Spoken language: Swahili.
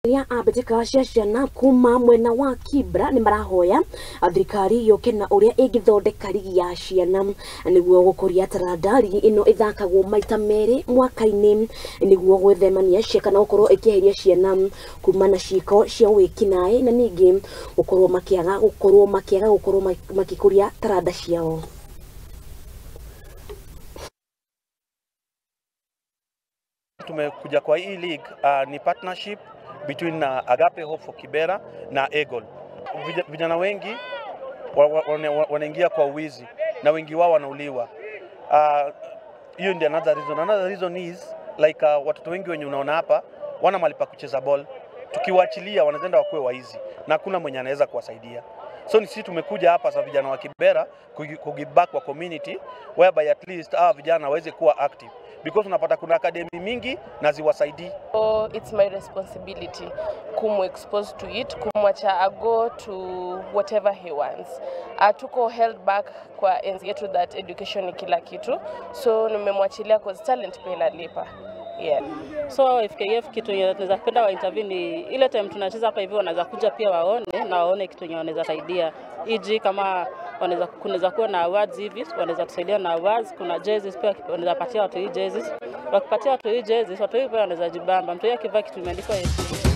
Ya ambĩtĩka cia ciana kuma mwena wa Kibra nĩ marahoya thirikari yũke na ũrĩa ĩngĩthondeka rigi ya ciana nĩguo gũkũria taranda. Rigi ĩno ĩthakagwo maita merĩ mwaka-inĩ nĩguo gwĩthemania cia kana gũkorwo ĩkĩeheria ciana kuma na ciĩko cia wĩkinaĩ na ningĩ gũkorwo makĩaga gũkorwo magĩkũria taranda ciao. Tumekuja kwa hii league, ni partnership between Agape Hope for Kibera na Eagle. Vijana wengi wanaingia kwa uwizi na wengi wao wanauliwa. Hiyo ndio another reason. Another reason is like watoto wengi wenye unaona hapa wana mahali pa kucheza ball. Tukiwaachilia wanaenda wakuwe waizi na hakuna mwenye anaweza kuwasaidia. So ni sisi tumekuja hapa sa vijana wa Kibera ku give back kwa community, whereby at least hawa vijana waweze kuwa active, because unapata kuna academy mingi na ziwasaidii. So it's my responsibility kumu-expose to it, kumwacha ago to whatever he wants. Tuko held back kwa enzi yetu that education ni kila kitu, so nimemwachilia cause talent pia inalipa. Yeah. So FKF, kitu yenye tunaweza penda wa intervene ni ile time tunacheza hapa hivi, wanaweza kuja pia waone na waone kitu yenye wanaweza saidia. E.g. kama wanaweza kunaweza kuwa na awards hivi, wanaweza tusaidia na awards. Kuna jerseys pia wanaweza patia watu hii jerseys. Wakipatia watu hii jerseys, watu hii pia wanaweza jibamba. Mtu akivaa kitu imeandikwa AFC.